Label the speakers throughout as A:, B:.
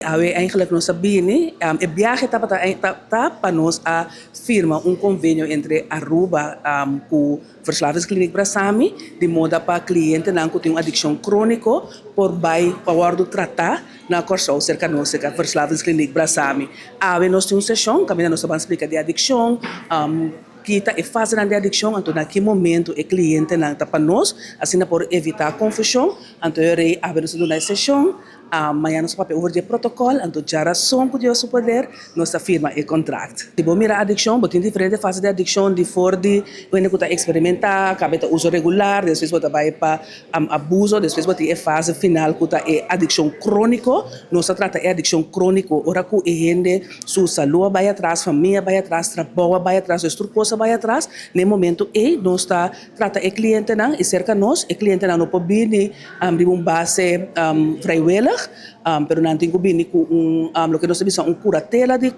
A: Awe eigenlijk nos a bini, e biahe tabata ta pa nos a firma un konvenio entre Aruba ku Verslavingskliniek Brasami, di moda pa klientenan ku tin un adikshon króniko por bai pa wòrdu tratá na Kòrsou serka nos serka Verslavingskliniek Brasami. Awe nos tin un seshon kaminda nos ta ban splika di adikshon, ki ta e fasenan di adikshon, anto na ki momento e klientenan ta pa nos, asina por evitá konfushon. Anto e rei awe nos ta duna e seshon. Mañana nos ta papia over di e protocol, anto djarason cu Dios su poder nos ta firma e contract. Si bo mira adiccion, bo tin diferente fase di adiccion, di for di hende cu ta experimenta, cabe ta uso regular, despues bo ta bay pa abuso, despues bo tin e fase final cu ta e adiccion cronico. Nos ta trata e adiccion cronico ora cu e hende su salud a bay atras, famia a bay atras, trabou a bay atras, dus tur cos a bay atras. Na e momento ey nos ta trata e clientenan y cerca nos e clientenan no por bini riba un base vrijwillig, pero nan tin ku bini ku un loke nos ta bisa un kuratela di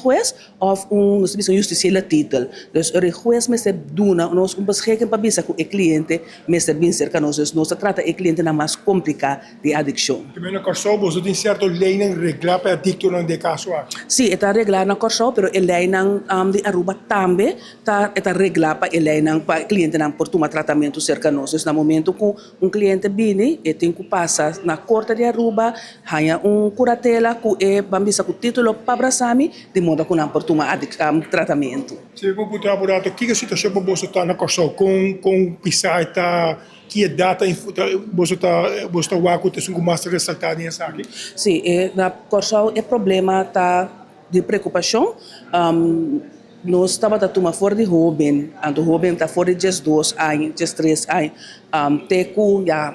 A: hues òf un nos ta bisa un justisiële titel. Dus ora e hues mester duna nos un beschikking pa bisa ku e kliente mester bin serka nos. Dus nos ta trata e klientenan mas kompliká di adikshon.
B: Tambe na Kòrsou boso tin sierto leinan reglá pa e adiktonan den e kaso aki?
A: Sí, e ta reglá na Kòrsou, pero e leinan di Aruba tambe ta e ta reglá pa e leinan pa e klientenan por tuma tratamentu serka nos. Dus na momento ku un kliente bini, e tin ku pasa na Korte di Aruba, haña un kuratela ku e ban bisa ku título pa Brasami, di moda ku nan por tuma tratamentu.
B: Si bo puntra bo rato, kiko situashon pa boso ta na Kòrsou? Kon kon pisá e ta? Ki edat ta boso ta boso ta wak ku ta esun ku mas ta resaltá den esaki?
A: Sí, e na Kòrsou e problema ta di preokupashon. Nos tabata tuma for di hoben, anto hoben ta for di 12 aña, 13 aña, te ku ya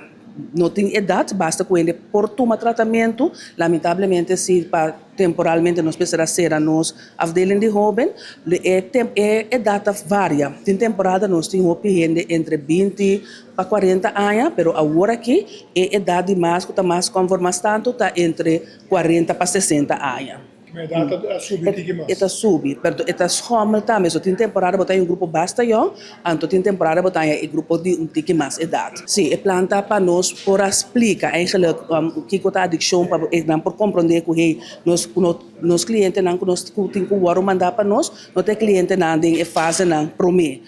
A: no tin edat, basta ku hende por tuma tratamentu. Lamentablemente si pa temporalmente nos mester a sera nos afdeling di hoben, e e edat ta varia. Tin temporada nos tin hopi hende entre 20 pa 40 aña, pero awor aki e edat di mas ku ta mas konfor mas tantu ta entre 40 pa 60 aña.
B: Ma e data a subi tiki mas.
A: E ta subi, pero e ta schommel tambe. So tin temporada bo ta haña un grupo basta yòn, anto tin temporada bo ta haña e grupo di un tiki mas edat. Sí, e plan ta pa nos por a splika eigenlijk kiko ta adikshon pa nan por komprondé ku hey, nos nos klientenan ku nos ku tin ku wòrdu mandá pa nos no ta e klientenan den e fasenan promé,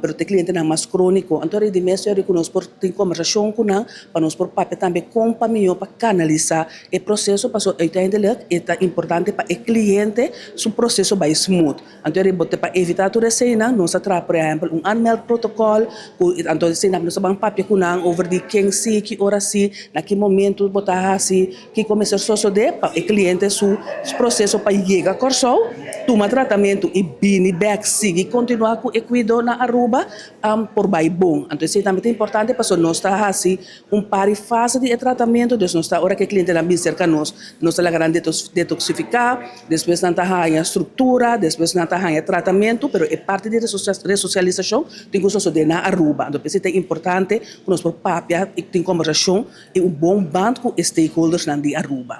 A: pero ta e klientenan mas króniko. Anto di mes yòrdi ku nos por tin kombersashon ku nan pa nos por papia tambe kon pa mihó pa kanalisá E proseso paso uiteindelijk e ta importante pa e cliente su proseso bai smooth. Anto e ribote pa evita tur eseinan nos a traha por ehempel un aanmeldprotocol cu anto eseinan nos a ban papia cu nan over di ken si, ki ora si, na ki momento bo ta haci, kico mester sosode pa e cliente su proseso pa yega Corsou, tuma tratamento y bini bek sigui continua cu e cuido na Aruba por bai bon. Anto esei tambe ta importante pasobra nos ta haci un par di fase di e tratamentu, dus nos ta ora ku e klientenan bin serka nos, nos ta laga nan detoksifiká, despues nan ta haña struktura, despues nan ta haña tratamentu, pero e parti di resosialisashon tin ku sosodé na Aruba. Anto p'esei ta importante ku nos por papia i tin kombersashon i un bon band ku e stakeholdersnan di Aruba.